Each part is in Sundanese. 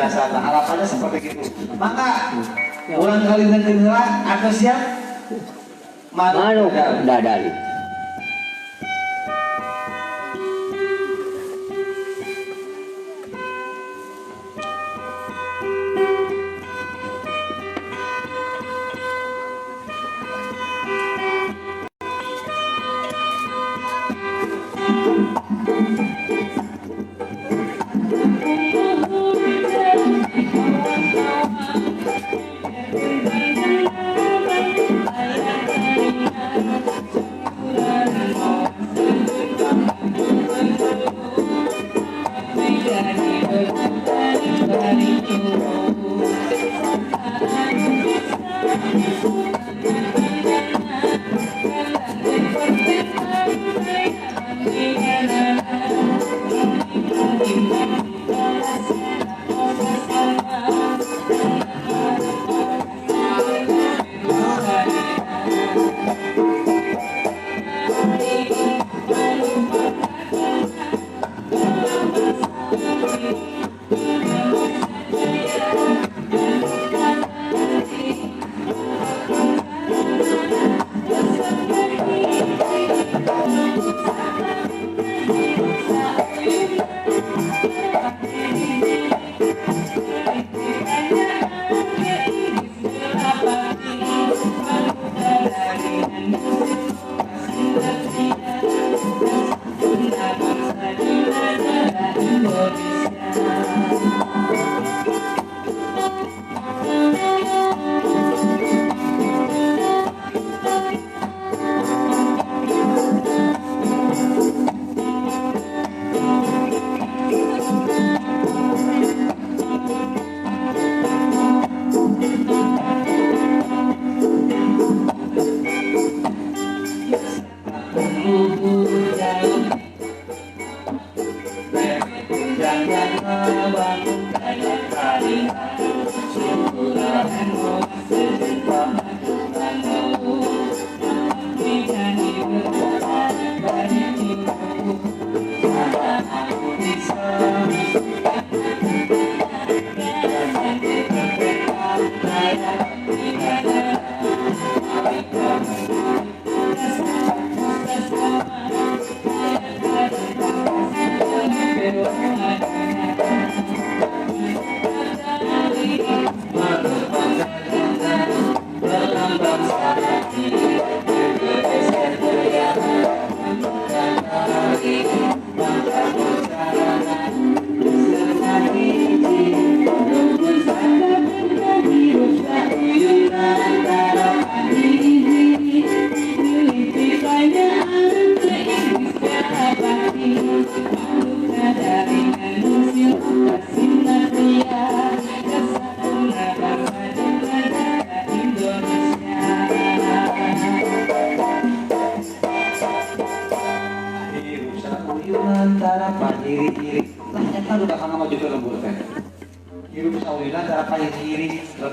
biasa. Nah, harapannya seperti itu. Maka ulang kali nanti atau siap Manuk dadali.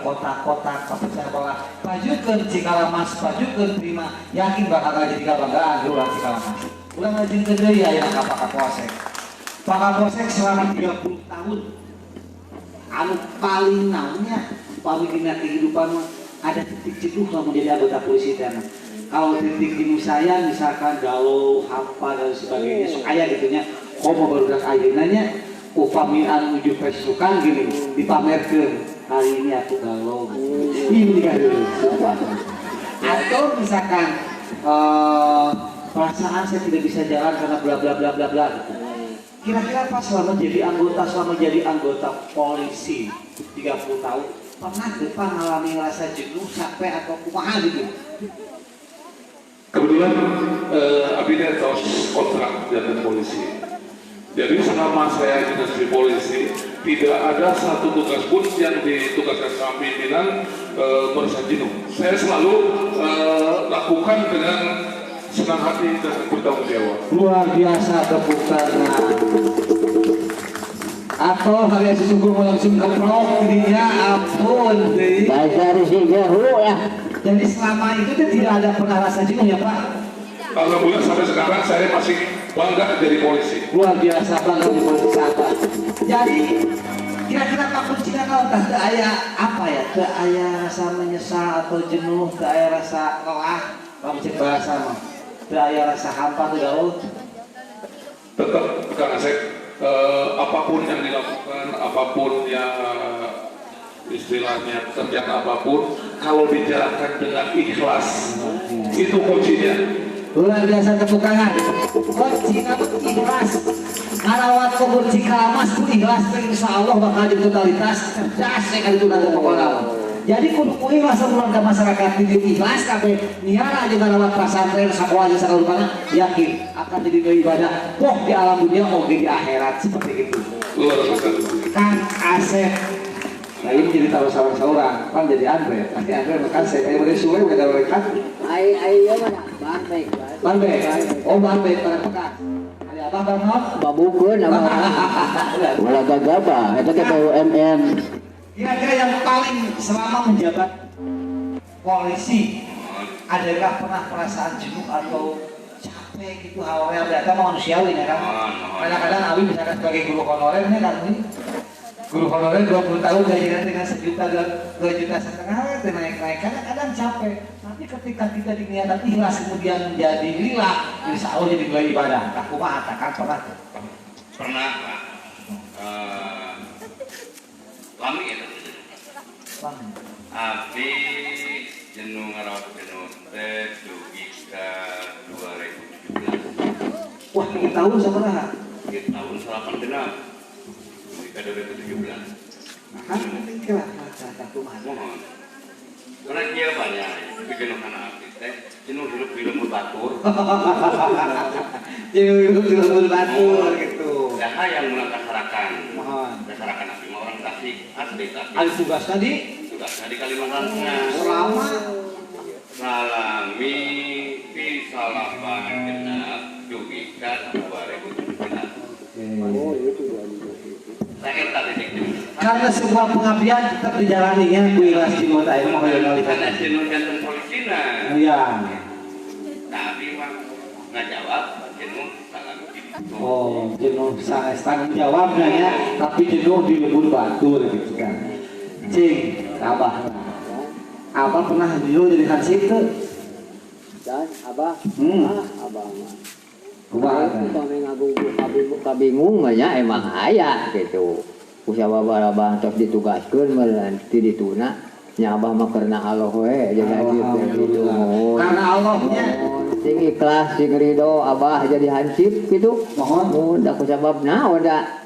Kotak-kotak pajukeun Cikalamas, pajukeun Prima, yakin bakal jadi kebanggaan urang Cikalamas. Urang ngajengkeun deui aya ka Pak Kapolsek. Pak Kapolsek selama 30 tahun anu paling naonnya upami dina kehidupan mah ada titik jenuh lamun jadi anggota polisi teh. Kalau titik jenuh saya misalkan galau, apa dan sebagainya sok aya gitu nya. Komo barudak ayeuna nya upami anu nuju Facebookan gini dipamerkeun. Hari ini aku galau, ini kan atau misalkan perasaan saya tidak bisa jalan karena bla bla bla bla bla gitu. Kira-kira pas selama jadi anggota polisi 30 tahun pernah depan mengalami rasa jenuh, capek atau kumaha gitu? Kebetulan abdi terus kontrak dengan polisi. Jadi selama saya dinas di polisi, tidak ada satu tugas pun yang ditugaskan sama pimpinan merasa jenuh. Saya selalu lakukan dengan senang hati dan bertanggung jawab. Luar biasa tepuk tangan. Atau hari sesungguh mau langsung keprok dirinya, ampun. Ya. Jadi selama itu tidak ada pernah rasa jenuh ya Pak? Alhamdulillah sampai sekarang saya masih bangga jadi polisi. Luar biasa bangga jadi polisi sahabat. Jadi Kira-kira Pak kuncina naon tah teu aya apa ya? Teu aya rasa menyesal atau jenuh, teu aya rasa lelah, lamun cek bahasa mah. Teu aya rasa hampa teu gaul. Tetap Kang Asep, apapun yang dilakukan, apapun yang istilahnya pekerjaan apapun, kalau dijalankan dengan ikhlas, itu kuncinya. Luar biasa, tepuk tangan. Kuncina ikhlas. Ngarawat kubur Cikalamas ku ikhlas, insya Allah bakal jadi totalitas cerdas ya kali itu nanti pokoknya. Jadi kudu ku ikhlas urang ke masyarakat di ikhlas kabeh miara aja ngarawat pesantren sakola aja sakalupana yakin akan jadi ibadah poh di alam dunia oge di akhirat seperti itu. Luar biasa. Kang Asep. Nah ini jadi tahu saurang-saurang, kan jadi Andre, pasti Andre makan saya kayak boleh suwe udah mereka. Ai ai ieu mana? Barbek. Barbek. Oh barbek pada pekan. Ada apa Bang Nok? Babukeun abah. Ulah gagabah, eta teh BUMN. Kira-kira yang paling selama menjabat polisi, adakah pernah perasaan jenuh atau capek gitu hawanya berarti manusiawi ya kan? Kadang-kadang Abi misalkan sebagai guru honorer nih kan ini guru honorer 20 tahun gajinya dengan 1 juta 2,5 juta itu naik-naik kadang-kadang capek, tapi ketika kita diniatan ikhlas kemudian menjadi lillah, insya Allah jadi nilai ibadah. Tak kumaha tak kan pernah tuh? Pernah Pak. Lami itu. Bang. Abdi jenuh ngarawat jenuh teh dugi ka 2017. Wah, 3 tahun sabaraha? Di tahun 86 dugi ka 2017. Nah, kan penting kira kata kumaha. Mohon. Karena kieu banyak kejenuhan abdi teh jenuh hirup di lembur batur. Jenuh hirup di lembur batur gitu. Dah yang mulang kasarakan. Mohon. Kasarakan abdi mah orang Tasik, asli Tasik. Ada tugas tadi? Tugasnya di Kalimantan Tengah. Selama Salami di 86 dugi ka 2017. Oh, itu. Saya tadi titik. Karena sebuah pengabdian tetap dijalani ya, ku ikhlas jenuh teh mah hoyong ngalikan. Karena jenuh janten polisina. Iya. Tapi mah ngajawab jenuh salami gitu. Oh, jenuh sanes tanggung jawabnya ya, tapi jenuh di lembur batur gitu kan. Cing, abah. Abah pernah jenuh jadi hansip tuh? Dan abah, ah abah mah. Kumaha teh? Upami kabingung mah nya emang aya gitu. Ku sabab abah tos ditugaskeun meureun ti dituna nya abah mah karena Allah we jadi hansip teh gitu. Alhamdulillah. Karena Allahnya. Sing ikhlas sing ridho abah jadi hansip gitu. Mohon. Mun da ku sabab naon da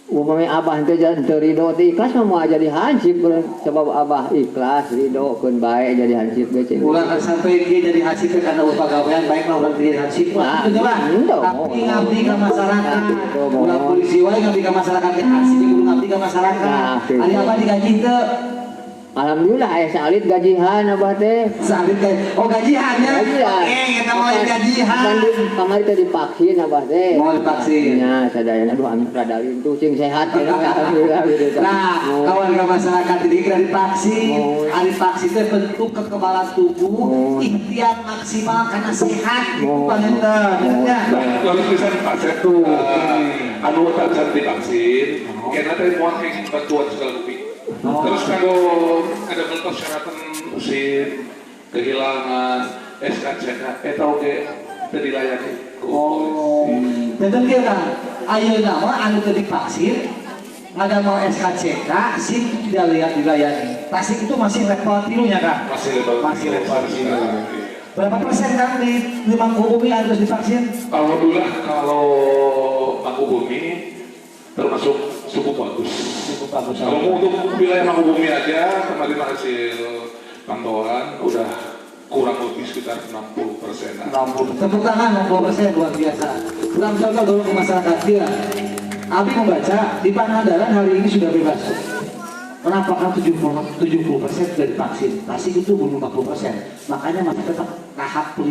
upami abah teh teu ridho teh ikhlas mah moal jadi hansip meureun sabab abah ikhlas ridho keun bae jadi hansip ge cing. Ulah kan sampai dia jadi hansip teh karena upah gawean baik mah urang jadi hansip mah Nah, gitu lah. henteu. Tapi ngabdi ka masyarakat. Nah, gitu, Ulah mohon. polisi wae ngabdi ka masyarakat ge hansip kudu ngabdi ka masyarakat. Nah, gitu. Ari abah digaji teu? Alhamdulillah aya saalit gajihan abah teh. Saalit teh. Oh gajihan ya. Gajihan. Eh, eta mah lain gajihan. Kan di kamari teh divaksin abah teh. Mau divaksin. Ya, sadayana aduh amin rada lintuh sing sehat ya alhamdulillah gitu. Nah, kawan ke masyarakat ini kira divaksin. Mohon. Ari vaksin teh bentuk kekebalan tubuh, Mohon. ikhtiar maksimal karena sehat gitu Mohon. panginten. Ya. Harus bisa divaksin Tuh. Anu tacan divaksin, kena teh moal kenging bantuan segala rupi. Oh. Terus kalau ada persyaratan SIM, kehilangan, SKCK, eta oge teu dilayani ku Oh, polisi. dan kieu Kang, ayeuna mah anu teu divaksin ngadamel SKCK, SIM itu tidak lihat dilayani. Tasik itu masih level 3 nya Kang? Masih level Masih level 3. Iya. Berapa persen Kang di Mangkubumi harus divaksin? Alhamdulillah kalau Mangkubumi termasuk cukup bagus. Cukup bagus. Kalau untuk wilayah Mangkubumi aja kemarin hasil pantauan udah kurang lebih sekitar 60%. 60. Tepuk tangan 60% luar biasa. Kurang contoh dulu ke masyarakat dia. Abi membaca di Pangandaran hari ini sudah bebas. Kenapa kan 70% sudah divaksin? Tasik itu belum 50%. Makanya masih tetap tahap 5.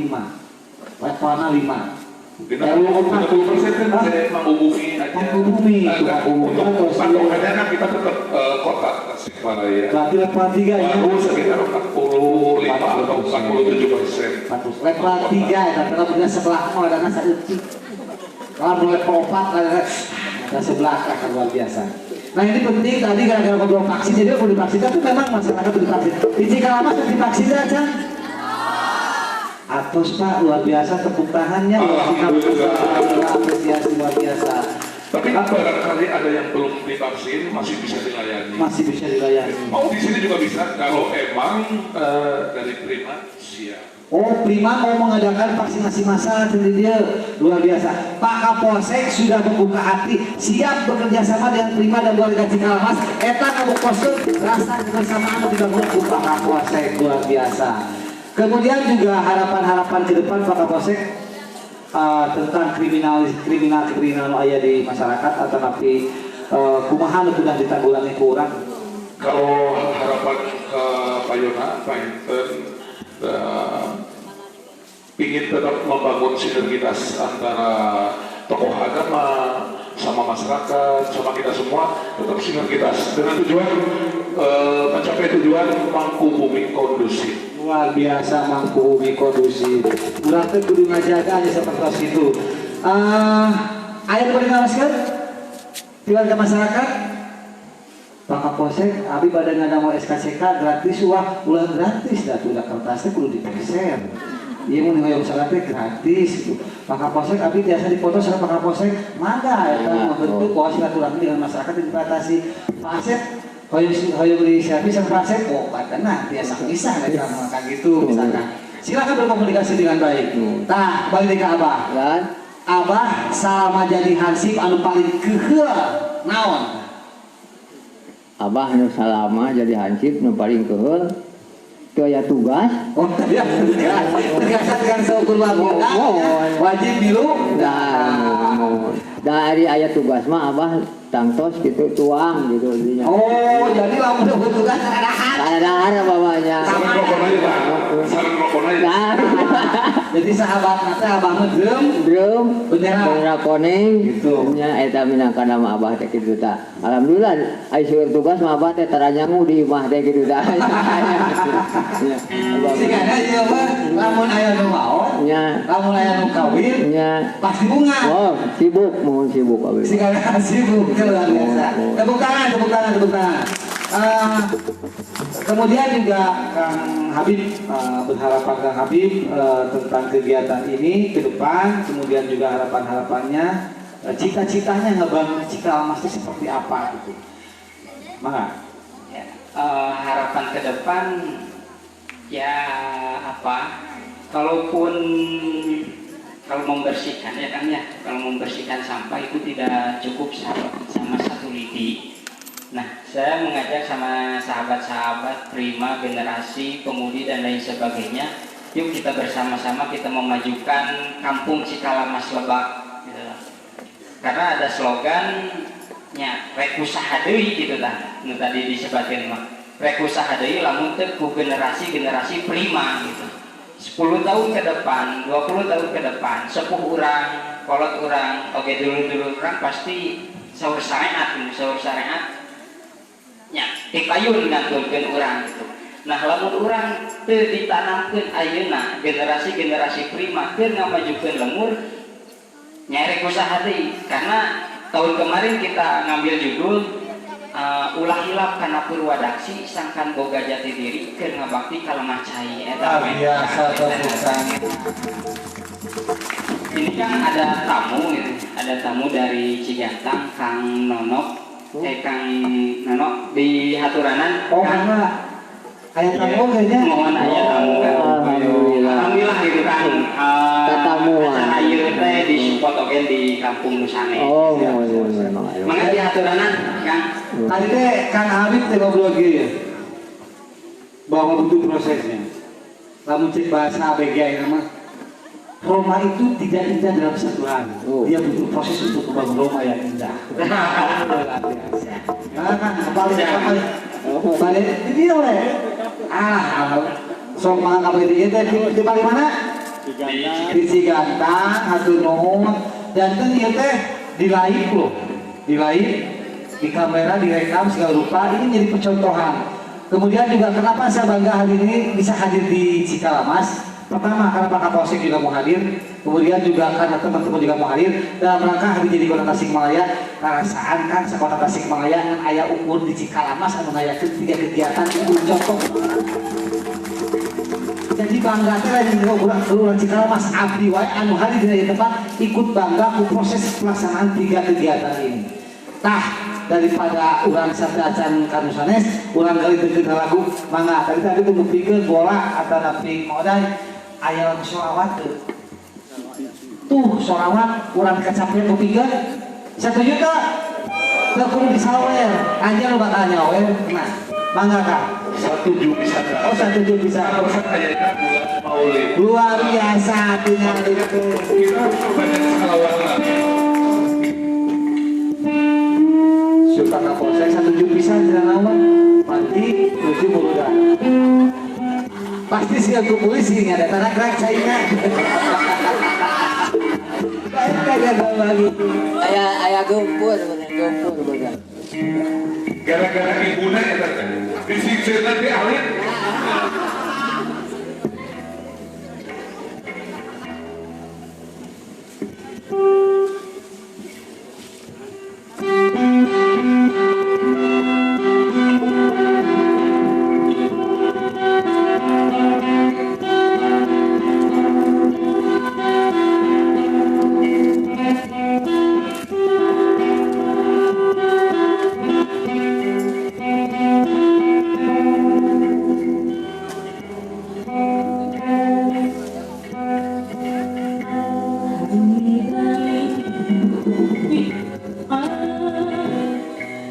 Levelnya 5. 50% kan saya Mangkubumi aja. Mangkubumi, Nah, Mangkubumi. untuk patokannya kan kita tetap kota Tasikmalaya. Berarti level 3 ya. Baru sekitar 45 atau 47%. Level 3 ya, tapi kalau punya sebelah mau ada saeutik. Kalau level 4 ada sebelah kan luar biasa. Nah, ini penting tadi gara-gara ngobrol vaksin, jadi aku divaksin, tapi memang masyarakat itu divaksin. Di Cikalamas divaksin aja. Atos, Pak, luar biasa tepuk tangannya, Alhamdulillah. Apresiasi luar biasa. Tapi barangkali ada yang belum divaksin masih bisa dilayani. Masih bisa dilayani. Mau di sini juga bisa kalau emang dari Prima siap. Oh, Prima mau mengadakan vaksinasi massal, jadi dia luar biasa. Pak Kapolsek sudah membuka hati, siap bekerja sama dengan Prima dan warga Cikalamas. Eta kabupaten rasa kebersamaan dibangun ku Pak Kapolsek, luar biasa. Kemudian juga harapan-harapan ke depan Pak Kapolsek tentang kriminal kriminal kriminal nu aya di masyarakat atau tapi kumaha nu sudah ditanggulangi ku urang. Kalau harapan ke Pak Yona, Pak Enten, ingin tetap membangun sinergitas antara tokoh agama sama masyarakat, sama kita semua, tetap sinergitas dengan tujuan mencapai tujuan Mangkubumi kondusif. Luar biasa, Mangkubumi kondusif. Urang teh kudu ngajaga aja seperti itu. Aya nu bade ngaoskeun? Ti warga masyarakat? Pak Kapolsek, abi bade ngadamel SKCK gratis, wah, ulah gratis dah tuh, kertasnya kudu dipeser. Iya, mun hoyong salat teh gratis gitu. Pak Kapolsek, abi biasa dipoto sama Pak Kapolsek, mangga eta membentuk bahwa silaturahmi dengan masyarakat yang dibatasi. Pak Asep, hoyong hoyong di servis sama Pak Asep, oh tenang, biasa bisa nggak makan gitu misalkan. Silakan berkomunikasi dengan baik. Tah, balik ke Abah. Kan? Abah sama jadi hansip anu paling keheul naon? Abah nu salama jadi hansip nu paling keheul teu aya tugas. Oh, ya, terbiasa dengan seukur waktu. Oh, wajib milu. Nah, dari aya tugas mah Abah tangtos gitu tuang gitu intinya. Oh, jadi lamun tugas dahar. Dahar bapaknya. Sareng rokok aja, Pak. Sareng rokok aja. Nah, jadi sahabat nanti Abah mah drum drum bendera bendera kuning. Gitu. Nya eta minangka nama Abah teh kitu tah. Alhamdulillah ai seueur tugas mah Abah teh tara nyangu di imah teh kitu tah. Nya, Abah. Sigana ieu mah lamun aya nu maot, Nya, lamun aya nu kawin, nya. Pasti bunga. Oh, sibuk, mohon sibuk abah. Sigana sibuk luar biasa. Tepuk tangan, tepuk tangan, tepuk tangan. Kemudian juga Kang Habib, berharapan Kang Habib tentang kegiatan ini ke depan, kemudian juga harapan-harapannya, cita-citanya ngebangun Cikalamas itu seperti apa gitu. Mangga. Ya, harapan ke depan ya apa? Kalaupun kalau membersihkan ya Kang ya, kalau membersihkan sampah itu tidak cukup sama satu lidi. Nah, saya mengajak sama sahabat-sahabat Prima, generasi, pemudi dan lain sebagainya, yuk kita bersama-sama kita memajukan kampung Cikalamas Lebak. Gitu. Karena ada slogannya rek usaha deui gitu lah, nu tadi disebutkan mah. Rek usaha deui lamun teu ku generasi-generasi Prima gitu. 10 tahun ke depan, 20 tahun ke depan, sepuh urang, kolot urang, oke dulur-dulur urang pasti saur syariat, saur syariat nya dipayun ngantunkeun urang gitu. Nah, lamun urang teu ditanamkeun ayeuna generasi-generasi Prima keur ngamajukeun lembur nya rek usaha deui, karena tahun kemarin kita ngambil judul ulah hilap kana purwadaksi sangkan boga jati diri keur ngabakti ka lemah cai eta Luar biasa tepuk tangan. Ini kan ada tamu gitu, ada tamu dari Cigantang, Kang Nono, Kang Nono di Haturanan. Oh, Kang, enggak. Aya tamu kayaknya. Mohon aya tamu kan. Alhamdulillah. Alhamdulillah gitu kan. Tatamuan. Acara ieu teh disupport oge di kampung Nusane. Oh, mohon mohon memang ayo. Mangga di Haturanan, Kang. Tadi teh Kang Habib teh ngobrol gini ya. Bahwa butuh prosesnya. Lamun cek bahasa ABG ini mah, Roma itu tidak indah dalam satu hari. Oh. Dia butuh proses untuk membangun Roma yang indah. Luar biasa. Nah, kan balik balik balik ini oleh ah sok mangan kabeh di teh di paling mana? Di Cigantang, hatur nuhun. Dan teh ieu teh di live loh. Di live, di kamera, direkam segala rupa, ini jadi percontohan. Kemudian juga kenapa saya bangga hari ini bisa hadir di Cikalamas? Pertama karena Pak Kapolsek juga mau hadir, kemudian juga karena teman-teman juga mau hadir dalam rangka hari jadi Kota Tasikmalaya. Karasaan kan sekota Tasikmalaya ngan aya ukur di Cikalamas anu ngayakeun 3 kegiatan ukur contoh. Jadi bangga teh lain urang Cikalamas abdi wae anu hadir di tempat ikut bangga ku proses pelaksanaan 3 kegiatan ini. Tah daripada urang sateuacan ka nu sanes, urang galitekeun lagu mangga. Tadi tadi teu ngupikeun bola atanapi modal aya lagu sholawat teu. Tuh sholawat urang kacapean ngupikeun. Satuju teu? Teu kudu disawer. Anjeun nu bakal nyawer. Nah, mangga Kak. Satuju bisa. Oh, satuju bisa. Kayaknya bulan Maulid. Luar biasa tinggal itu. Kita harus perbanyak sholawat lagi. Suka Kapolsek satuju pisan cenah naon? Panti tujuh murudah. Pasti sih aku polisi nggak ada tanah gerak caina. Baik kagak bawa gitu. Ayah ayah gempur bener gempur bener. Gara-gara ibuna ya teh. Disiksa nanti alit.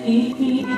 Innahu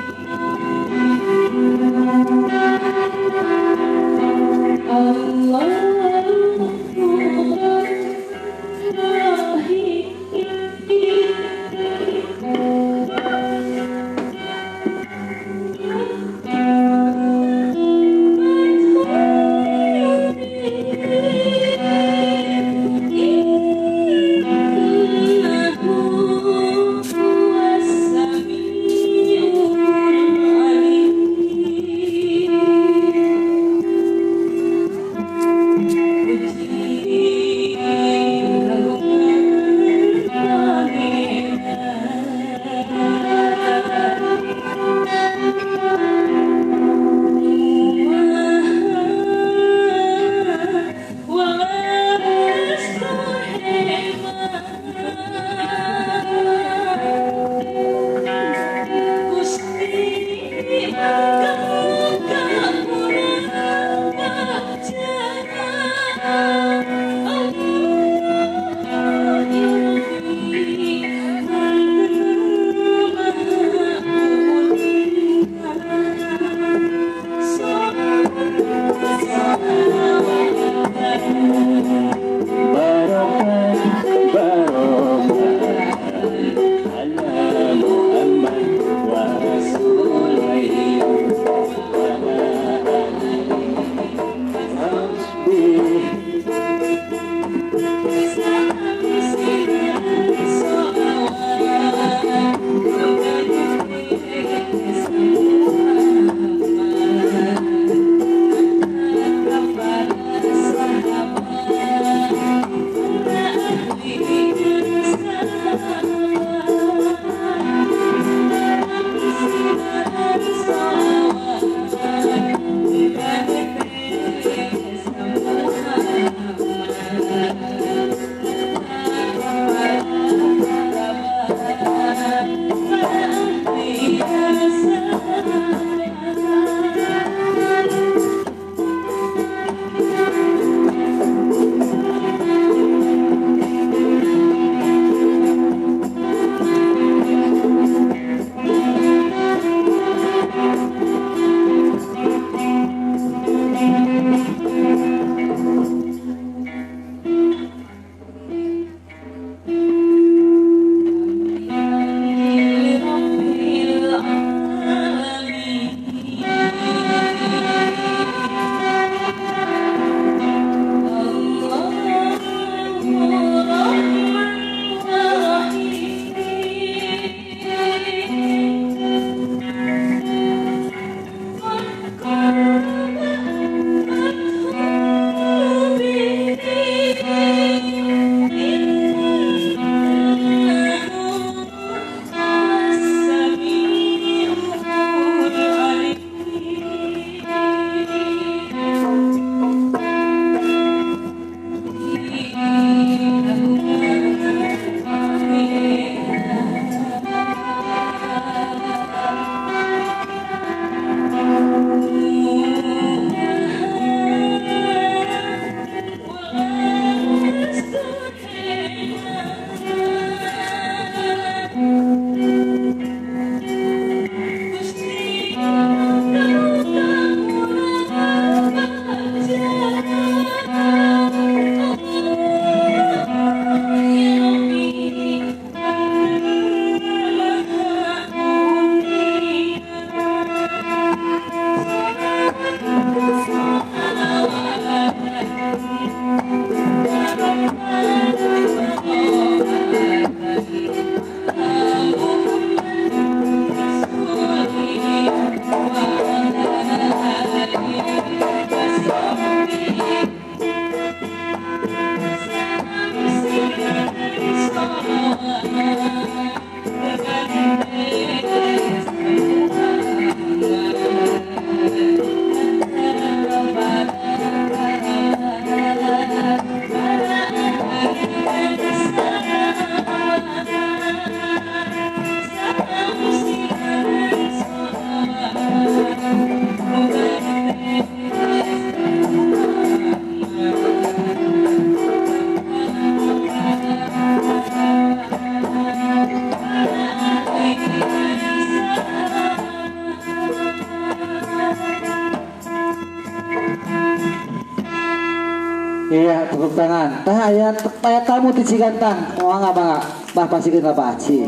Iya, tepuk tangan. Tah aya aya tamu ti Cigantang. Moal mangga, Bah pasikeun ka Pak Aci.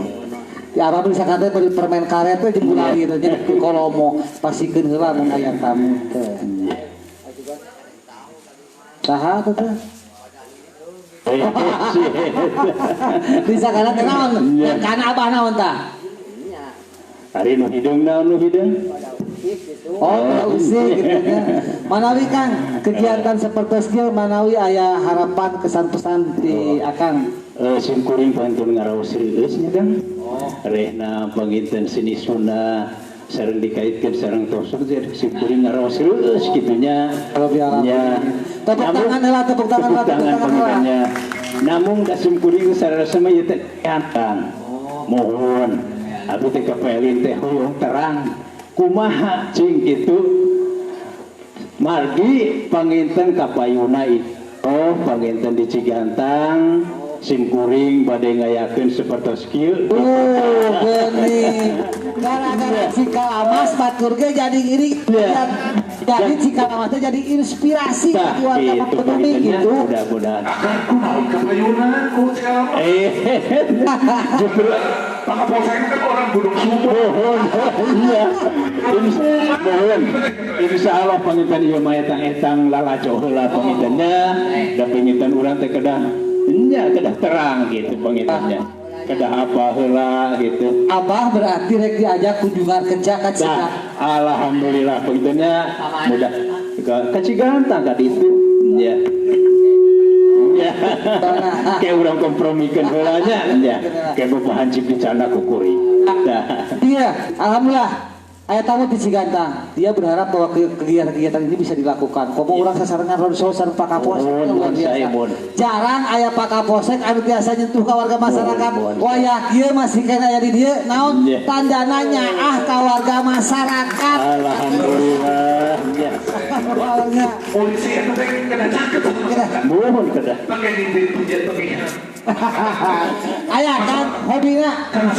Di abah bisa kata beli permen karet teh jeung gulali teh nya kolomo pasikeun heula mun aya tamu teh. Saha teh teh? Bisa kana teh naon? Kana abah naon tah? Ari nu hideung naon nu hideung? Oh, usik gitu nya. Manawi Kang, kegiatan seperti ieu manawi aya harapan kesan pesan di Akang. Sim kuring pantun ngaraos reueus nya Kang. Rehna panginten seni Sunda sareng dikaitkeun sareng tosok sim kuring ngaraos reueus kitu nya. Nya. Tepuk tangan heula, tepuk tangan heula, tepuk tangan heula. Namung da sim kuring sareng mah ieu teh kantang. Mohon abdi teh kapelin teh hoyong terang. Kumaha cing kitu margi panginten kapayuna itu panginten di Cigantang sim kuring bade ngayakeun sapertos kieu. Geuning gara-gara Cikalamas batur ge jadi iri, jadi Cikalamas teh jadi inspirasi bagi warga Mangkubumi gitu. Mudah-mudahan akan kunaon kapayuna ku Cikalamas. Justru Pak Kapolsek kan orang Gunung Sumo. Iya. Mohon. Insya Allah panginten ieu mah etang-etang lalajo heula pangintennya da panginten urang teh kedah nya kedah terang gitu pangintennya. Kedah apa heula gitu. Abah berarti rek diajak kunjungan kerja ka Cigantang. Alhamdulillah pangintennya mudah ke Cigantang ka ditu. Nya. Kayak orang kompromikan heula nya, kayak bapak hancip di canda kukuri. Iya, alhamdulillah. Aya tamu di Cigantang, dia berharap bahwa kegiatan-kegiatan ini bisa dilakukan. Komo urang sasarengan roadshow sareng Pak Kapolsek luar biasa. Jarang aya Pak Kapolsek anu tiasa nyentuh ka warga masyarakat. Wayah kieu masih kena aya di dieu naon tandana nyaah ka warga masyarakat. Alhamdulillah. Polisi eta teh kena caket. Mohon kedah. Pakai di pujian. Aya kan hobina. Kan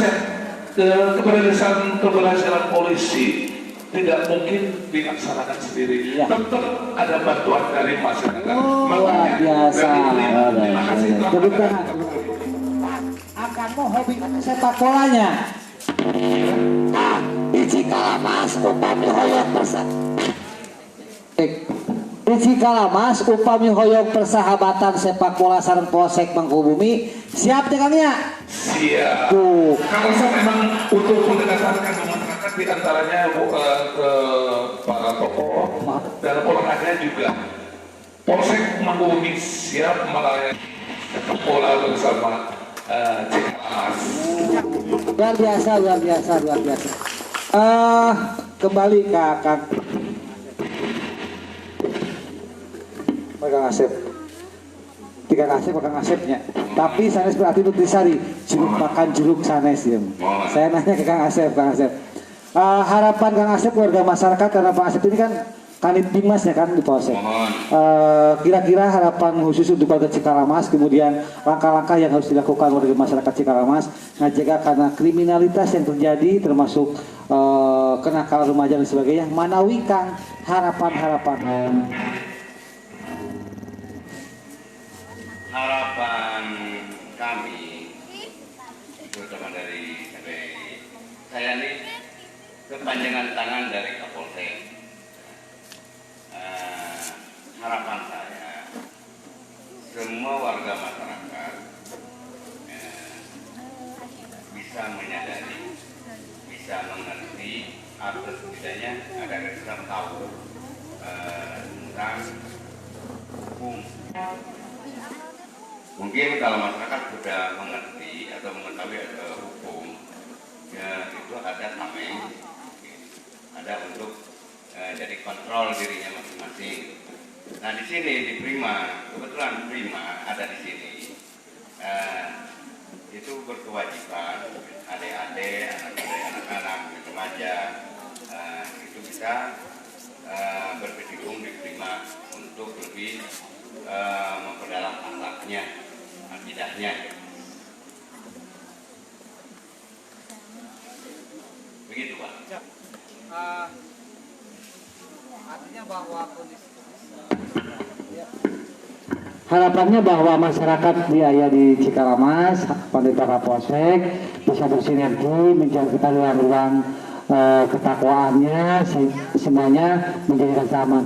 keberhasilan polisi tidak mungkin dilaksanakan sendiri. Ya. Tetap ada bantuan dari masyarakat. Oh, luar biasa. Terima kasih. Akan mau hobi sepak bolanya. Di Cikalamas upami hoyong Di Cikalamas upami hoyong persahabatan sepak bola sareng Polsek Mangkubumi. Siap teh Kang ya? Siap. Tuh. Kalau saya memang untuk pendekatan ke masyarakat diantaranya ke para tokoh dan olahraga juga. Polsek Mangkubumi siap melayani sepak bola bersama Cikalamas. Luar biasa, luar biasa, luar biasa. Kembali ke Kang. Kang Asep, tiga Kang Asep, Kang Asepnya. Tapi sanes berarti Nutrisari, jeruk makan jeruk sanes ya. Saya nanya ke Kang Asep, Kang Asep. Harapan Kang Asep warga masyarakat karena Pak Asep ini kan Kanit Bimas ya kan di Polsek. Kira-kira harapan khusus untuk warga Cikalamas, kemudian langkah-langkah yang harus dilakukan warga masyarakat Cikalamas ngajaga karena kriminalitas yang terjadi termasuk kenakalan remaja dan sebagainya. Manawi Kang harapan-harapan. Harapan kami, terutama dari saya ini kepanjangan tangan dari Kapolsek. Harapan saya, semua warga masyarakat bisa menyadari, bisa mengerti, atau setidaknya ada bisa tahu tentang hukum. Mungkin kalau masyarakat sudah mengerti atau mengetahui hukum, ya itu ada tameng, ada untuk jadi kontrol dirinya masing-masing. Nah di sini di Prima, kebetulan Prima ada di sini, itu berkewajiban adik-adik, anak-anak, remaja itu bisa berkecimpung di Prima untuk lebih memperdalam akhlaknya, akidahnya. Begitu Pak. Artinya bahwa kondisi ya. Harapannya bahwa masyarakat di aya di Cikalamas, Pandita Kapolsek bisa bersinergi menjaga kita dalam ruang ketakwaannya, semuanya menjadi rasa aman.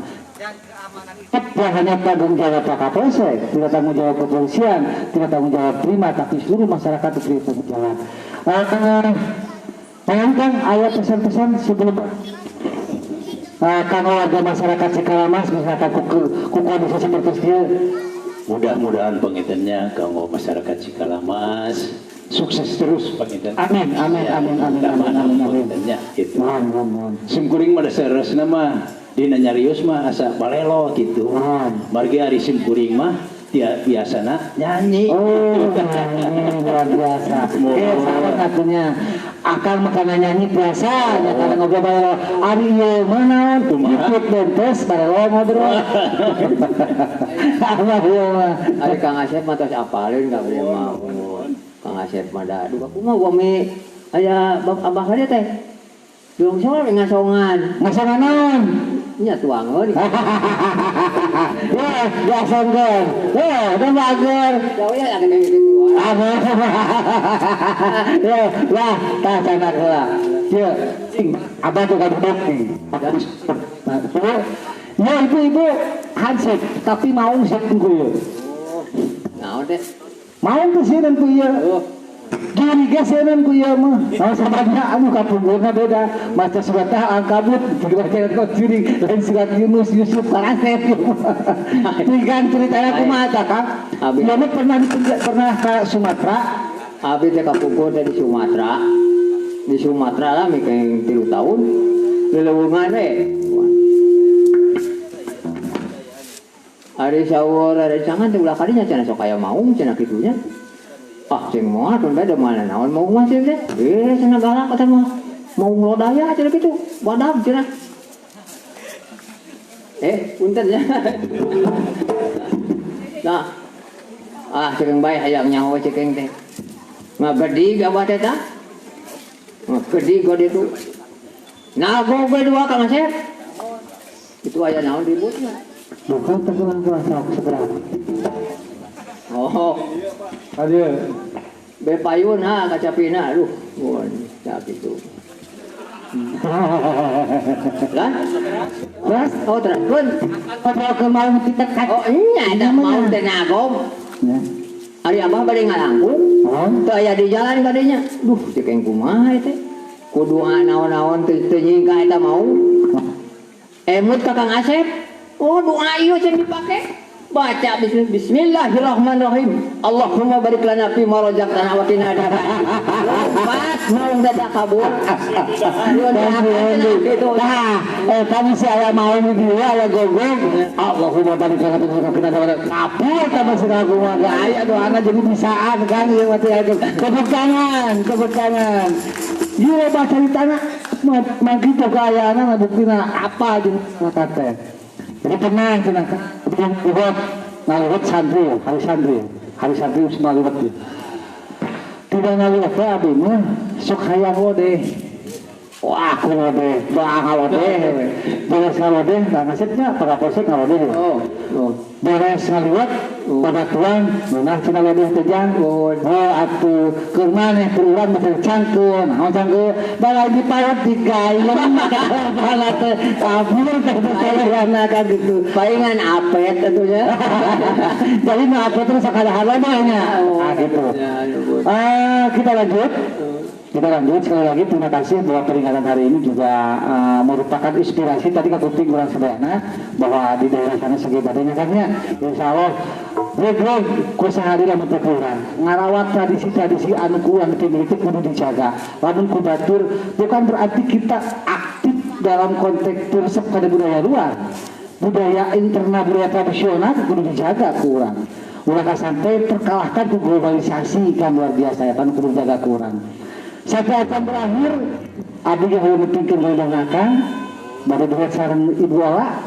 Tidak hanya tanggung jawab Pak Kapolsek, tidak tanggung jawab kepolisian, tidak tanggung jawab Prima, tapi seluruh masyarakat diberi tanggung jawab. Kang, ayat pesan-pesan sebelum kanggo warga masyarakat Cikalamas misalkan ku kondisi seperti itu. Mudah-mudahan pangintennya kanggo masyarakat Cikalamas sukses terus panginten. Amin, amin, ya, amin, amin, amin, amin, amin. Pangintennya gitu. Mohon, mohon, mohon. Simkuring mah dasar mah dina nyarios mah asa balelo gitu. Mohon. Margi ari simkuring mah dia biasana nyanyi. Oh, nyanyi luar biasa. Oke, sama satunya. Akang makanan nyanyi biasa, nya kana ngobrol balelo. Ari ieu mah naon? Ikut bentes balelo ngobrol. Abah ieu mah. Ari Kang Asep mah tos apaleun ka beureum mah. Kang Asep mah da aduh kumaha upami aya abah ka teh. Dung sore ngasongan. Ngasongan naon? Nya tuangeun. Ya, diasongkeun. Ya, udah bager. Jauh ya lagi gitu. Ya, lah, tah sana heula. Ieu, cing, abah tuh duduk nih. Ya, ibu-ibu hansip, tapi mau sieun ku ieu. Naon teh? Mau teh sieun ku ieu. Gini ge sieun ku ieu mah. Oh, sababna anu kapungkurna beda. Maca surat teh Angkabut, dibaca kok jurig, lain surat Yunus, Yusuf, Karasep. Tigan ceritanya kumaha tah, Kang? Abi. Ieu mah pernah pernah ke Sumatera. Abi teh kapungkur teh di Sumatera. Di Sumatera lah mikeng 3 tahun. Lelewungan we. Ari sawur ari cangan teh ulah kadinya cenah sok aya maung cenah kitunya. Ah cing moal tun beda mana naon maung mah cenah teh. Cenah galak eta mah. Maung lodaya cenah kitu. Badag cenah. Punten ya. Nah. Ah cekeng bae hayang nyaho cekeng teh. Ngagedig abah teh tah. Ngagedig gede tu. Nago ge dua Kang Asep. Itu aya naon ributna. Bukan teguran kuasa segera. Oh. Aduh. Bepayun ha kacapina aduh. Mun tak itu. Lah? Terus oh terus. Ngobrol ke mau kita Oh nya eta mau teh nagom. Ya. Ari abah bade ngalangkung. Oh. Teu aya di jalan kadinya. Duh cekeng kumaha teh. Kudu naon-naon teu nyingka eta mau. Emut ka Kang Asep. Oh doa ieu cenah dipake. Baca bismillahirrahmanirrahim. Allahumma barik lana fi ma razaqtana wa qina adzaban. Lompat mau dadak kabur. Nah, kami si aya mau di dieu aya gogong. Allahumma barik lana fi ma razaqtana wa qina kabur tambah si aku mah aya doana jadi bisaan kan ieu mah teh. Tepuk tangan, tepuk tangan. Ieu loba caritana mah kitu kaayana buktina apa jeung mata teh. Jadi pernah cenah ngaliwat ngaliwat santri, hari santri, hari santri geus ngaliwat ieu. Tidak ngaliwat teh abdi mah sok hayang lodeh. Wah, aku lodeh, doa ngalodeh. Beres ngalodeh, Kang Asepnya Pak Kapolsek ngalodeh. Oh, oh. Beres ngaliwat babatuan meunah cenah lodeh teh jang. Oh, atuh keur maneh keur urang mah teh cangkeun, naon cangkeun? Balai dipaut digayem kana teh kabur teh teh ka gitu. Palingan apet atuh nya. Jadi mah apet terus sakadahar mah nya. Ah gitu. Kita lanjut. Kita lanjut sekali lagi terima kasih bahwa peringatan hari ini juga merupakan inspirasi tadi kakuping kurang sedayana bahwa di daerah sana segitu kan ya insya Allah reg-reg ku sehari lamun teu kurang ngarawat tradisi-tradisi anu kurang dimiliki kudu dijaga lamun ku batur bukan berarti kita aktif dalam konteks resep pada budaya luar budaya internal budaya tradisional kudu dijaga kurang ulah sampai terkalahkan ku globalisasi kan luar biasa ya kan kudu dijaga kurang. Sampai akan berakhir, abdi ge hoyong mipikeun hoyong akang, bade duet sareng Ibu Ola.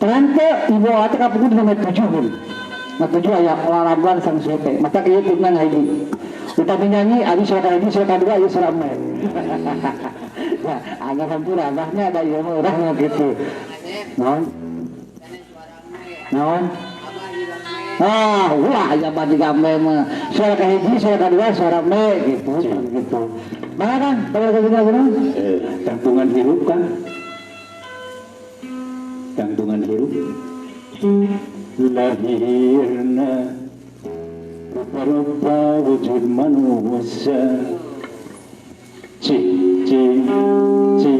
Terang teh Ibu Ola teh kapungkur dina 7 mun. 7 aya Ola Ramlan sareng Suete. Mata ieu timna ngahiji. Utami nyanyi abdi suara hiji, suara kadua ieu suara emet. Nah, agak hampura abahnya ada ieu mah urang mah kitu. Naon? Naon? Ah, wah zaman juga mah. Suara kahiji, suara kedua, suara me gitu, gitu. Mana kan? Kalau kita gimana? Tangtungan hirup kan? Tangtungan hirup. Lahirna rupa-rupa wujud manusia. Ci ci ci.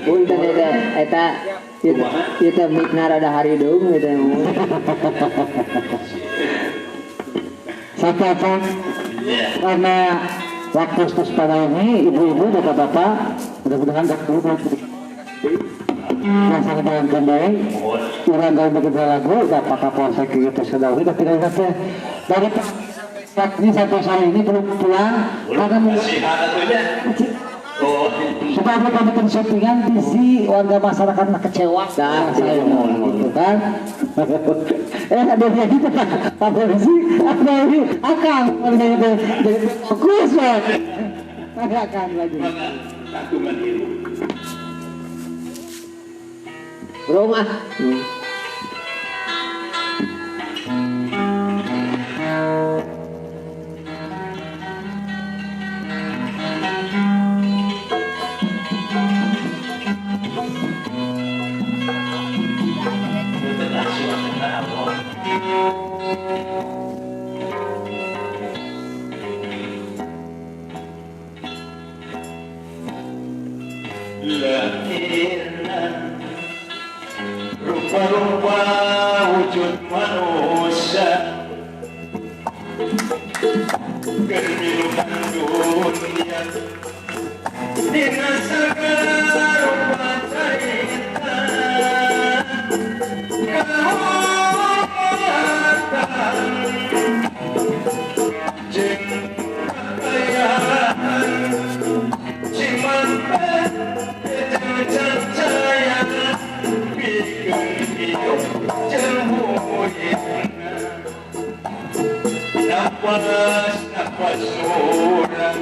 Punten eta eta eta mikna rada harideung eta. Sapa karena waktu terus pada ini ibu-ibu bapak-bapak mudah-mudahan masa jalan kembali urang gawe begitu lagu bapak Kapolsek gitu sudah tapi dari ini sampai sore ini belum pulang karena supaya kami syutingan bisi warga masyarakat kecewa nah, saya gitu kan. Ada yang gitu Pak Polisi ada ini akan jadi fokus ya ada akan lagi rumah. Lahirna rupa-rupa wujud manusia kemilukan dunia dina segala rupa cerita kehormatan jeung kekayaan cimanten cacaya pikeun hidup jeung huyna napas napas urang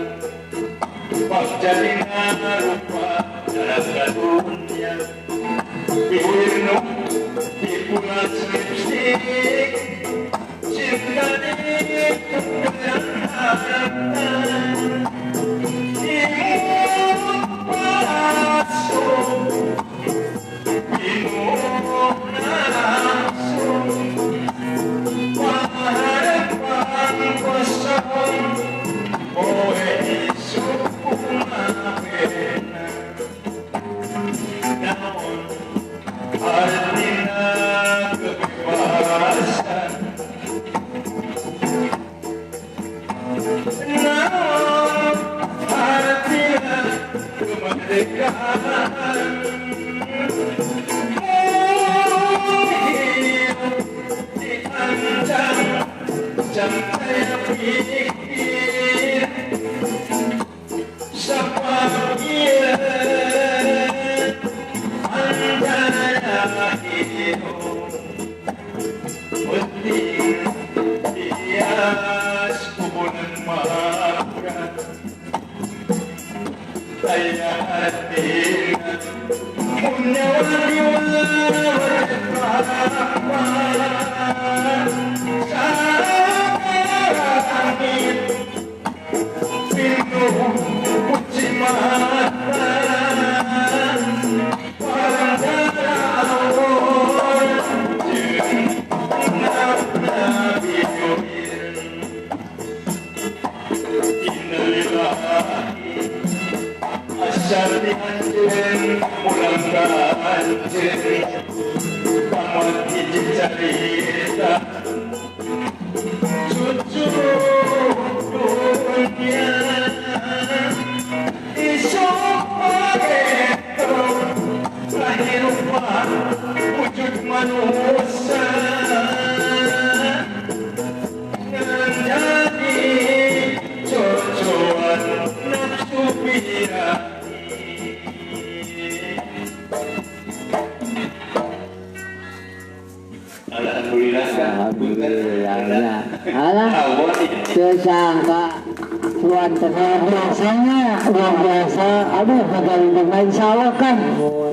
pagjalina rupa dalam dunia piwirno dipulas lipstik cinta ditukeran harapan Alhamdulillah. Alhamdulillah. Alah, tersangka tuan biasanya luar biasa. Aduh, gagal insya Allah kan.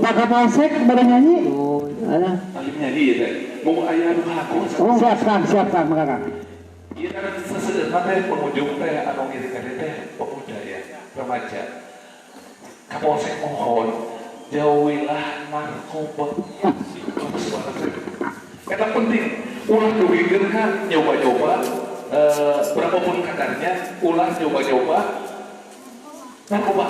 Pak Kapolsek pada nyanyi. Alah. Nyanyi ya teh. Mau aya nu ngaku. Oh, siap Kang, siap Kang, mangga Kang. Ieu kan seseueurna teh pengunjung teh anu ngiring ka teh pemuda ya, remaja. Kapolsek mohon jauhilah narkoba. Eta penting, ulah dugikeun ka nyoba-nyoba berapapun kadarnya, ulah nyoba-nyoba narkoba.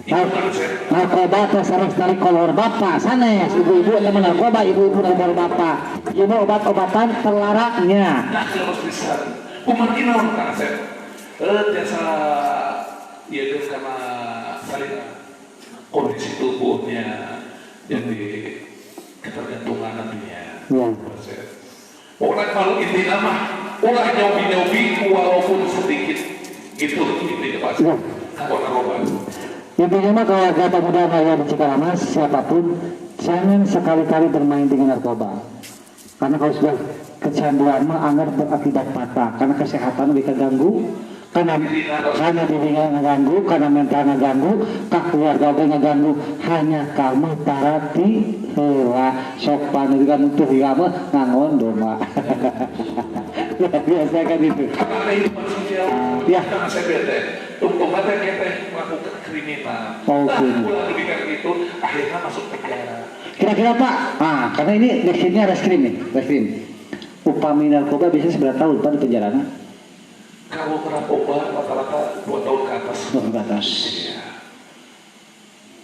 Narkoba teh sanes dari kolor bapak sanes ibu-ibu teman narkoba ibu-ibu dari kolor bapak ieu mah obat-obatan terlarangnya. Nah, terus bisa. Kumargi naon Kang Asep? Tiasa ieu geus kana salina kondisi tubuhnya jadi ketergantungan nantinya. Ya. Pokoknya kalau intinya mah ulah nyobi-nyobi walaupun sedikit gitu intinya Pak. Ya. Kalau narkoba. Intinya mah kalau warga pemuda raya di Cikalamas siapapun jangan sekali-kali bermain dengan narkoba. Karena kalau sudah kecanduan mah anggar berakibat patah karena kesehatan lebih terganggu, karena dirinya ngeganggu, karena mental ngeganggu, kah keluarga oge ngeganggu, hanya kamu tarati heula sopan itu kan tuh kamu ngangon domba. Biasa kan itu. Karena kehidupan sosial Ya. Kang Asep teh tungtungan teh teh melakukan kriminal. Oh, Nah, kriminal. ulah lebih kayak gitu akhirnya masuk penjara. Kira-kira Pak, karena ini deskripsinya reskrim nih, reskrim. Upami narkoba biasanya seberapa tahun Pak di penjara? Kalau narkoba rata-rata 2 tahun ke atas. 2 tahun ke atas. Iya.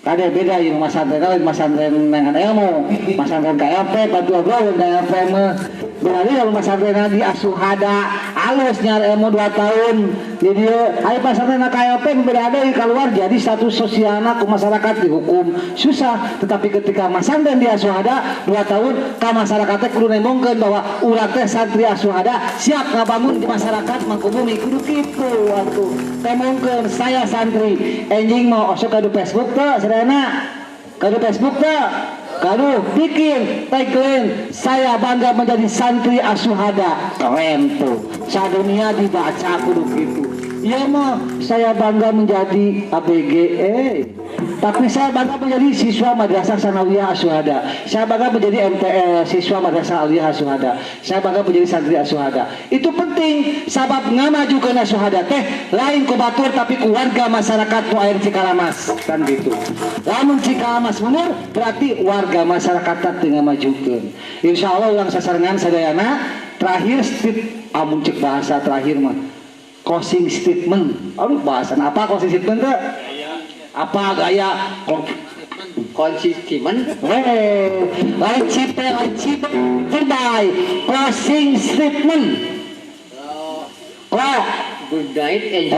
Ada beda yang masantren lain masantren dengan ilmu, masantren KLP, batu agro KLP mah. Berarti kalau masantren di Asuhada alus nyari ilmu 2 tahun. Jadi ayo masantren KLP berada di keluar jadi status sosialna ku masyarakat dihukum susah. Tetapi ketika masantren di Asuhada 2 tahun ka masyarakat teh kudu nembongkeun bahwa urang teh santri Asuhada siap ngabangun di masyarakat mangkubumi kudu kitu atuh. Tembongkeun saya santri enjing mau osok ka di Facebook teh Serena kadu Facebook teh kadu bikin tagline saya bangga menjadi santri Asuhada keren tuh sadunia dibaca kudu gitu ya mah saya bangga menjadi ABG tapi saya bangga menjadi siswa Madrasah Sanawiyah Asuhada, saya bangga menjadi MTS siswa Madrasah Aliyah Asuhada, saya bangga menjadi santri Asuhada. Itu penting sabab ngamajukeun Asuhada teh lain ku batur tapi ku warga masyarakat nu aya di Cikalamas kan gitu. Lamun Cikalamas mundur berarti warga masyarakat teh ngamajukeun. Insyaallah ulang sasarengan sadayana terakhir amun cek bahasa terakhir mah closing statement. Aduh bahasan apa closing statement teh? Apa gaya konsisten? Weh, lain cipe, lain cipe, goodbye. Closing statement. Klo, Good night and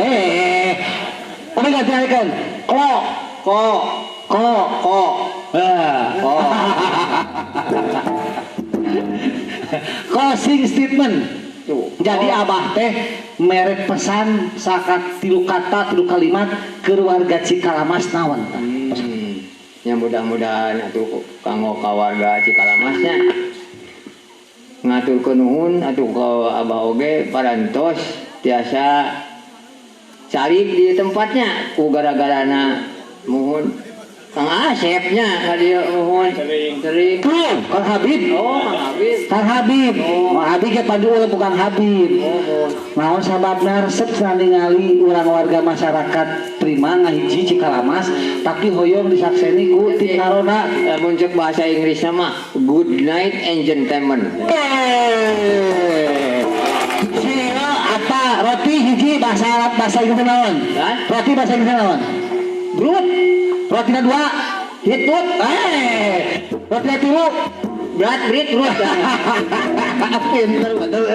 Oke ganti kan? Klo, ko, ko, ko, ko. Closing statement. Tuh. Jadi abah teh merek pesan sakat tilu kata tilu kalimat ke warga Cikalamas naon. Ya mudah-mudahan atuh kanggo ka warga Cikalamasnya ngaturkeun nuhun atuh ka abah oge parantos tiasa cari di tempatnya ku gara-garana muhun Kang Asepnya ka dieu muhun sering. Tuh, Kang Habib. Oh, Kang Habib. Kang Habib. Oh. Kang Habib ke pandu bukan Habib. Oh, Naon sababna resep ningali urang warga masyarakat prima ngahiji Cikalamas tapi hoyong disakseni ku tim Narona. Mun cek bahasa Inggrisna mah good night and gentlemen. Sia apa roti hiji bahasa Arab bahasa Inggris naon? Hah? Roti bahasa Inggris naon? Brut. Rotina 2 hitut. Rotina 3 berat berit brut. Pinter betul.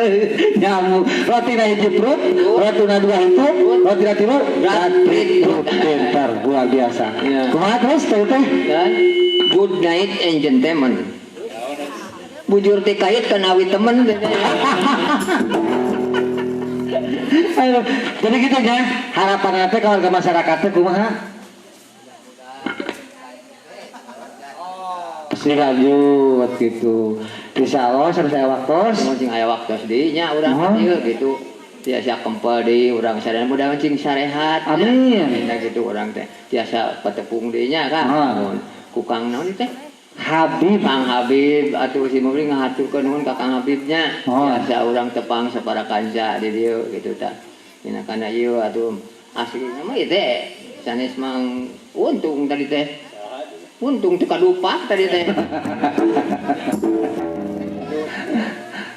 Nyamu. Rotina 1 brut, rotina 2 hitut, rotina 3 berat berit brut. Pinter luar biasa. Ya. Kumaha terus teh teh? Dan good night and gentlemen. Bujur teh kait kana awi temen. Ayo, jadi gitu ya. Harapan teh ka warga masyarakat teh kumaha? Dilanjut gitu. Insya Allah sampai waktu. Cing aya waktu deui nya urang ieu gitu. Tiasa kempel deui urang sadaya mudah cing sarehat. Amin. Nah gitu urang teh tiasa patepung deui nya kan. Ku Kang naon teh? Habib. Kang Habib atuh si Mubli ngahaturkeun nuhun ka Kang Habibnya. Tiasa urang tepang sapara kanca di dieu gitu tah. Dina kana ieu atuh asli mah ieu teh sanes mang untung tadi teh. Untung teu kadupak tadi teh.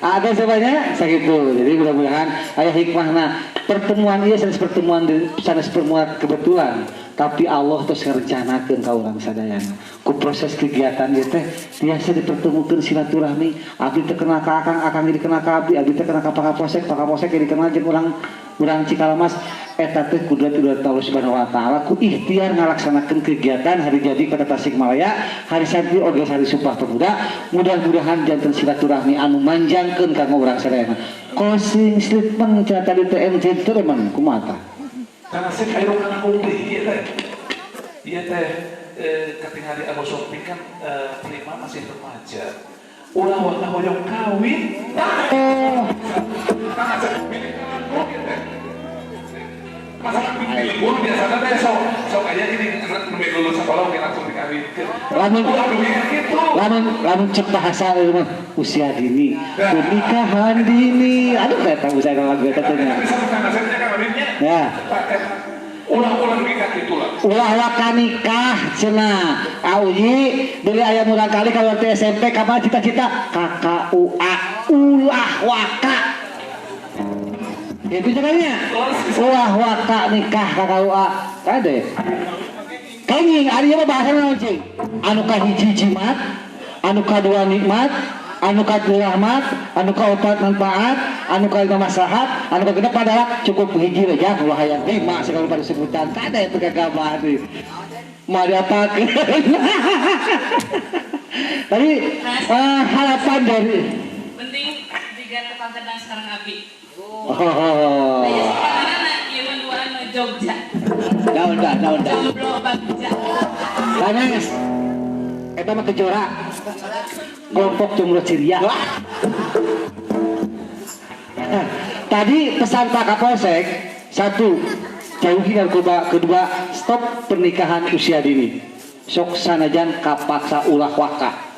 Ada sebanyak sakitu. Jadi mudah-mudahan aya hikmahna pertemuan ieu sanes pertemuan sanes pertemuan kebetulan, tapi Allah terus ngarencanakeun ka urang sadayana. Ku proses kegiatan ieu teh tiasa dipertemukeun silaturahmi, abdi teh kenal ka akang, akang jadi kenal ka abdi, abdi teh kenal ka Pak Kapolsek, Pak Kapolsek jadi kenal jeung urang Cikalamas. Eta teh kudrat Allah Subhanahu wa taala ku ikhtiar ngalaksanakeun kegiatan hari jadi Kota Tasikmalaya, hari santri oge hari Sumpah Pemuda. Mudah-mudahan janten silaturahmi anu manjangkeun kanggo urang sadayana. Closing statement cenah tadi teh MC teh emang kumaha tah? Karena sih ayo kana kumpul ieu teh. Ieu teh katingali anu shopping kan Prima masih remaja. Ulah waka hoyong kawin. Oh. Kang Asep milih kanggo ieu teh. Masalah libur biasanya teh sok aja gini nembe lulus sekolah mungkin langsung dikawinkeun. Lamun lamun lamun cek bahasa ieu mah usia dini, pernikahan dini. Aduh eta usia lagu eta teh nya. Ya. Ulah-ulah nikah kitu lah. Ulah waka nikah cenah. Auyi deui aya murang kali kalau teh SMP kapan cita-cita KKUA ulah waka. Itu caranya. Ulah waka nikah KKUA. Kade. Kenging ari mah bahasa naon cing? Anu kahiji jimat, anu kadua nikmat, anu katilu rahmat, anu kaopat manfaat, anu kalima maslahat, anu kagenep padahal cukup hiji we jang ulah hayang lima segala pada sebutan. Kade itu kagabah deui. Mah diapakeun. Tadi harapan dari penting jika tukang kendang sekarang abi. Oh. Jogja. Daun dah, daun dah. Jomblo Bagja. Sanes. Eta mah kejora. Kelompok jomblo ceria. Nah, tadi pesan Pak Kapolsek, satu, jauhi narkoba, kedua, stop pernikahan usia dini. Sok sanajan kapaksa ulah waka.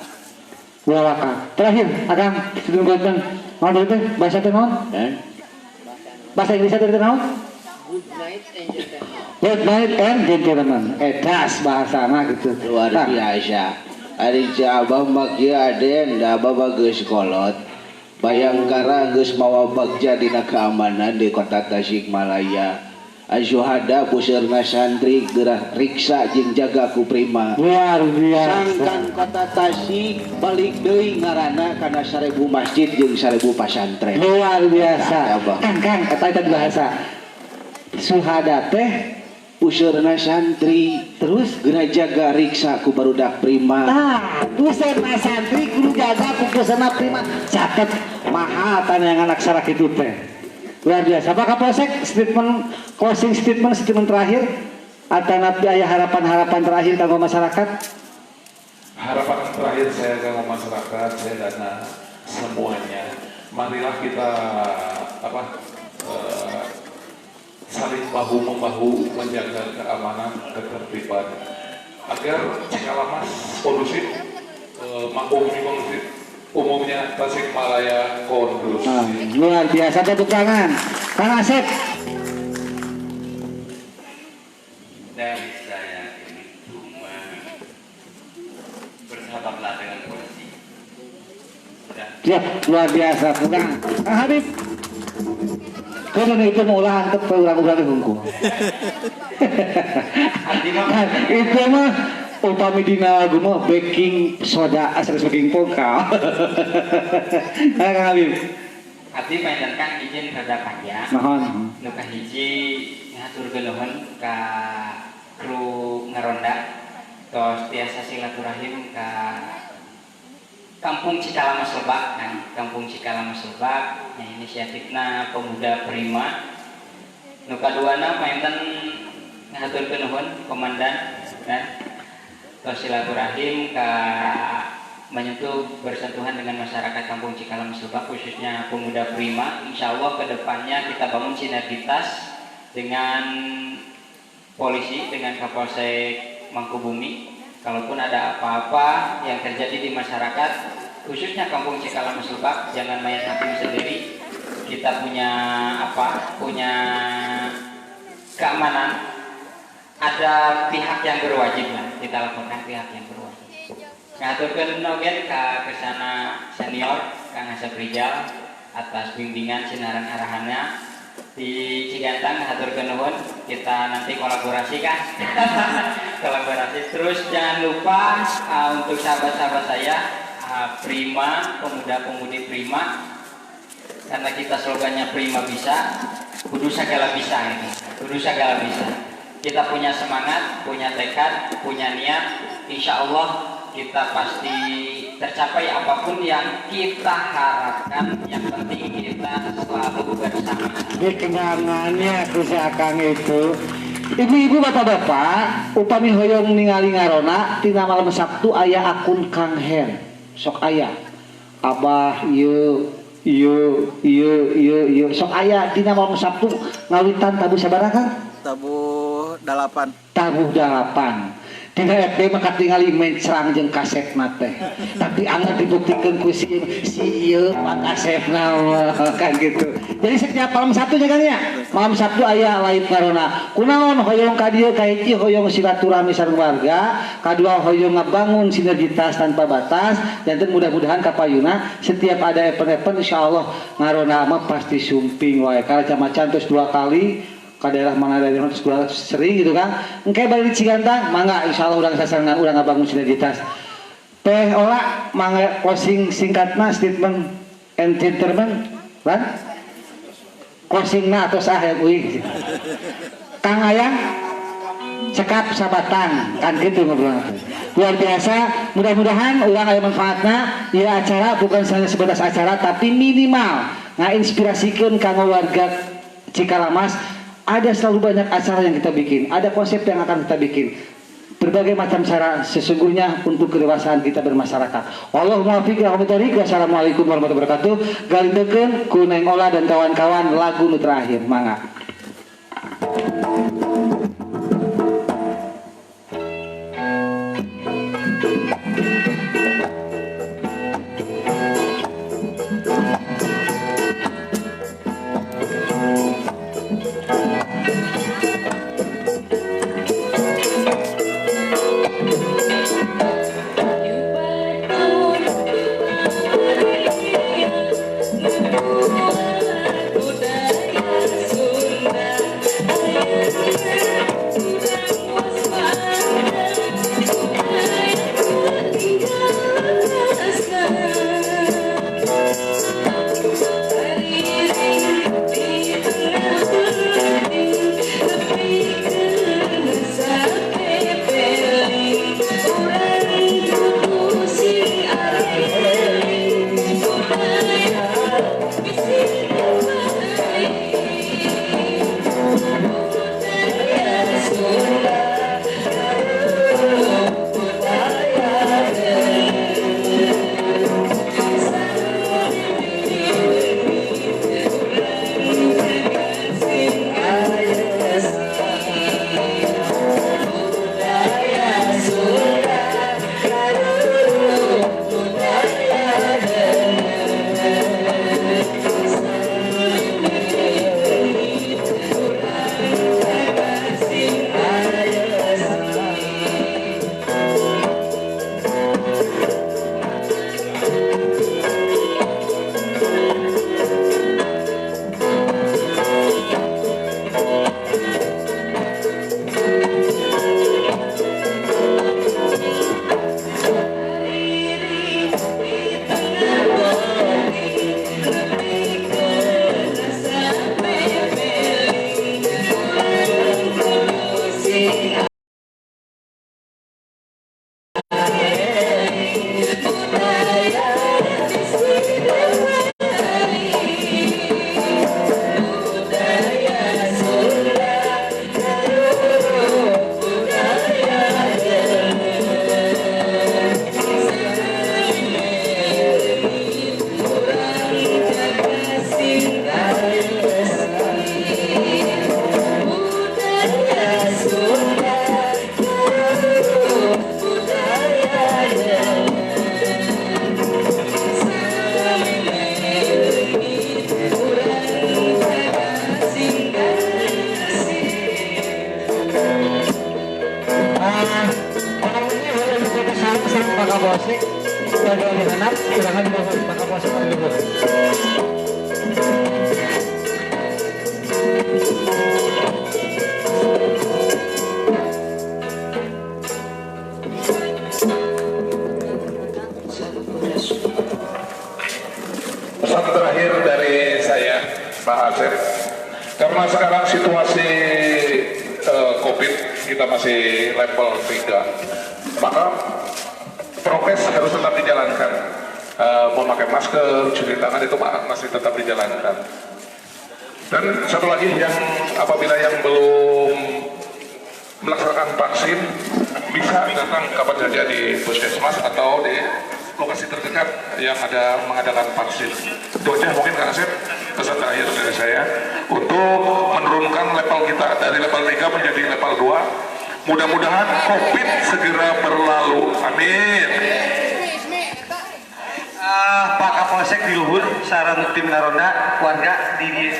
Ulah waka. Terakhir, Akang, sebelum komitmen. Naon teh bahasa teh naon? Bahasa Inggris teh naon? Good night and gentlemen. Good night and gentlemen. Edas bahasana gitu. Luar biasa. Ari Abah mah kieu aden, da Abah mah geus kolot. Bayangkara geus mawa bagja dina keamanan di Kota Tasikmalaya. Asyuhada puseurna santri gerah riksa jeung jaga ku Prima. Luar biasa. Sangkan Kota Tasik balik deui ngaranna kana 1000 masjid jeung 1000 pasantren. Luar biasa. Kang Kang eta eta bahasa. Suhada teh puseurna santri terus geura jaga riksa ku barudak Prima. Tah, puseurna santri kudu jaga ku puseurna Prima. Catet mahal tanyangan aksara kitu teh. Luar biasa. Pak Kapolsek, statement closing statement, statement terakhir atanapi aya harapan-harapan terakhir kanggo masyarakat? Harapan terakhir saya kanggo masyarakat, saya dana semuanya. Marilah kita saling bahu membahu menjaga keamanan, ketertiban agar Cikalamas kondusif, Mangkubumi kondusif, umumnya Tasikmalaya kondusif. Nah, luar biasa, tepuk tangan. Kang Asep. Dari saya ini cuma bersahabatlah dengan polisi. Sudah. Siap, luar biasa. Kurang. Kang Habib. Kalau itu mau ulah antep urang-urang hungkul. Itu mah upami dina lagu mah baking soda asal baking vokal. Kang Habib. Abdi panjenengan kan izin rada panjang. Mohon. Nu kahiji ngaturkeun nuhun ka kru ngaronda tos tiasa silaturahim ka Kampung Cikalamas Lebak kan, Kampung Cikalamas Lebak nya inisiatifna Pemuda Prima. Nu kaduana panjenengan ngaturkeun nuhun komandan kan. Tos silaturahim ke menyentuh bersentuhan dengan masyarakat Kampung Cikalamas Lebak, khususnya pemuda Prima. Insya Allah kedepannya kita bangun sinergitas dengan polisi, dengan Kapolsek Mangkubumi. Kalaupun ada apa-apa yang terjadi di masyarakat, khususnya Kampung Cikalamas Lebak, jangan main hakim sendiri. Kita punya apa? Punya keamanan. Ada pihak yang berwajib lah, kita laporkan pihak yang berwajib. Ngaturkeun oge ka kesana senior Kang Asep Rijal atas bimbingan sinaran arahannya di Cigantang, haturkeun nuhun. Kita nanti kolaborasi kan. Kolaborasi terus, jangan lupa untuk sahabat-sahabat saya Prima, pemuda-pemudi Prima, karena kita slogannya Prima bisa, kudu segala bisa ini. Kudu segala bisa. Kita punya semangat, punya tekad, punya niat, insya Allah kita pasti tercapai apapun yang kita harapkan. Yang penting kita selalu bersama. Di kenangannya ku si Akang itu. Ibu-ibu, bapak-bapak, upami hoyong ningali ngarona tina malam Sabtu aya akun Kang Her. Sok aya. Abah ieu ieu ieu ieu ieu sok aya dina malam Sabtu ngawitan tabuh sabaraha Kang? Tabuh 8. Tabuh 8. Dina FB mah katingali mencrang jeung kasepna teh. Tapi angan dibuktikeun ku si ieu Pak Kasepna kan gitu. Jadi setiap malam Sabtu nya Kang ya. Malam Sabtu aya live ngarona. Kunaon hoyong ka dieu kahiji hoyong silaturahmi sareng warga, kadua hoyong ngabangun sinergitas tanpa batas, janten mudah-mudahan kapayuna setiap ada event-event insyaallah ngarona mah pasti sumping wae. Karena macan terus 2 kali ke daerah mana daerah terus dua sering gitu kan. Engke bari di Cigantang mangga insyaallah urang sasarengan urang ngabangun sinergitas. Teh Ola mangga closing singkatna statement entertainment lan closingna atos ah ya uih. Kang Ayang cekap sabatang kan gitu ngobrol. Luar biasa, mudah-mudahan urang aya manfaatna. Ieu acara bukan hanya sebatas acara tapi minimal ngainspirasikeun kanggo warga Cikalamas. Ada selalu banyak acara yang kita bikin, ada konsep yang akan kita bikin. Berbagai macam cara sesungguhnya untuk kedewasaan kita bermasyarakat. Wallahu muwaffiq ila aqwamit thoriq. Wassalamualaikum warahmatullahi wabarakatuh. Galindekeun ku Neng Ola dan kawan-kawan lagu nu terakhir, mangga. Budaya Sunda. sareng Pak Kapolsek jaga di handap kurangan di luhur Pak Kapolsek di luhur. Pesan terakhir dari saya, Pak Asep, karena sekarang situasi COVID kita masih level 3, maka prokes harus tetap dijalankan. Memakai masker, cuci tangan itu masih tetap dijalankan. Dan satu lagi yang apabila yang belum melaksanakan vaksin bisa datang kapan saja di puskesmas atau di lokasi terdekat yang ada mengadakan vaksin. Itu aja mungkin Kang Asep, pesan terakhir dari saya untuk menurunkan level kita dari level 3 menjadi level 2. Mudah-mudahan COVID segera berlalu. Amin. Pak Kapolsek di luhur, saran tim Naronda, warga di